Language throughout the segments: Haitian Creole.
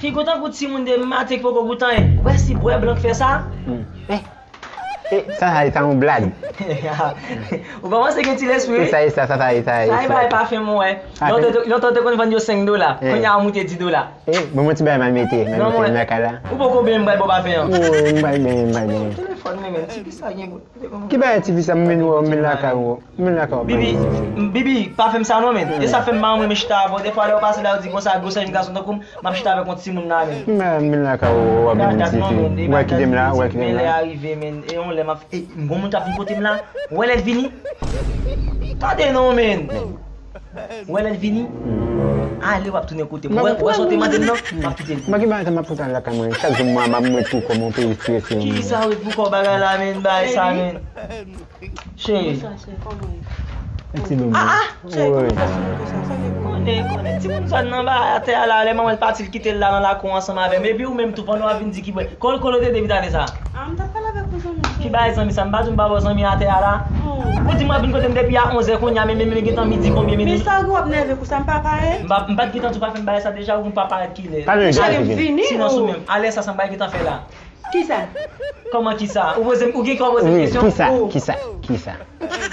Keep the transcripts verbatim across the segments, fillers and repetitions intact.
Ki gou tankou timoun de maten ki poko goute anyen. Ou wè si bwè blan k fè sa? E sa, sa, sa yon blag. Ou pa panse gen ti lespri? E sa, e sa, sa, sa, e sa, e Sa e sa. Bay pafen mwen. Lontan te- lontan te konn vann yo senk dola. Kounye a moute di dola. E, bon, mwen ti bay mal mete, men mete lakay la. Ou poko benyen m bay bò pafen an. Wi, m bay benyen, m bay benyen. Telefòn mwen menm, ti fi sa gen bout. Ki bagay ti fi sa, m vin wè w, m vin lakay ou, m vin lakay ou. Bibi, Bibi, pa fè m sa non men. E sa fè m pa renmen chita avè w. Dèfwa lè w pase la, w di konsa, gwosè jenn gason tankou m, m ap chita avèk yon timoun la men. M vin lakay ou, w ap vin di fi. W ap kite m la, w ap kite m la. Lè a rive men, e yon lè m ap, e, m gon moun k ap vin kote m la. Ou wè lè l vini? Tande non men. Ou wè lè l vini? Ale w ap tounen kote m. Ou wè, ou wè sa w te mande m nan? M ap kite l. Mwen ki bagay sa m ap fout al lakay mwen. Chak jou mwen m ap mwen tou kòm yon peyi strese. Ki sa w ret pou kò bagay la men, bagay sa men. Cheri. E ti loulou. Konnen, konnen timoun sa nan ba atè a la, lè manman l pati l kite l la nan lakou ansanm avè m. Epi ou menm tou pandan w ap vin di ki bwè. Kòl kòl ou te depi tale sa. Ah, m t ap pale avèk ou zanmi. Ki bagay zanmi sa? M pa di w m pa ba w zanmi atè a la. Ou di m w ap vin kote m depi a onz è kounye a, men men men gentan midi konbyen minit? Men sa w gen w ap nève pou sa, m pa parèt? M pa, m pa t gentan tou pa fè m bagay sa deja, ou pa parèt kilè? Talè m vini. Vini Silans ou ou. Menm. Alè sa, sa m pa gentan fè la. Kisa? Kòman kisa? Ou poze m, ou gen kè w poze m kesyon? Kisa? Kisa? Kisa?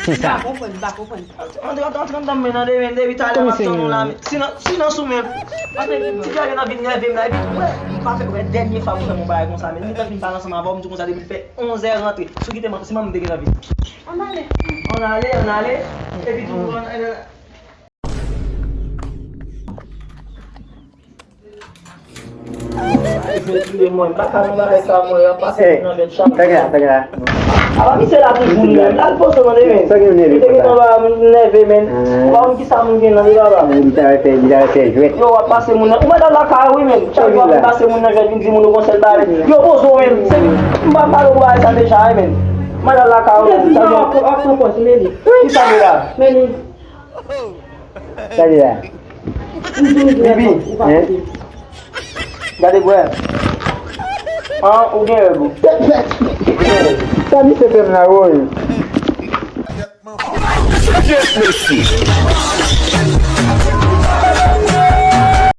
Kisa? M pa konprann, m pa konprann. Antre, antre, antre anndan men, tande men, depi talè m ap tann ou la men. Silans, silans ou menm. Ti fi a gentan vin nève m la, epi, wè, m pa fè, wè, dènye fwa pou fè m yon bagay konsa men. M gentan vin pale ansanm avè w, m di konsa depi l fè onz è rantre. Si w kite m, se mwen m te gentan vin. Ann ale. Ann ale, ann ale. Epi tou, ann ale. Mwen pa ka nan bagay sa mwen, y ap pase moun nan vèt chak. Tande la, tande la. Apa misye la toujou li menm? L al poze w tande men. Sa gen nève konsa? Li te gentan ba moun nève men. Ou pa konn kisa moun gen nan li papa. Li ta fè, li ta fè jwèt. Yo, w ap pase moun nan. Ou mèt al lakay ou wi men. Chak jou w ap vin pase moun nan jwèt, vin di moun ou gon sèl bagay. Yo, poze w men. Se, m pa pale w bagay sa deja wi men. Mèt al lakay ou men. Sa gen. Kisa de la? Gade la. Bibi, hein? Gade bwè. An, ou gen règ ou. Sa misye fè m la, woy. Yes, mesye.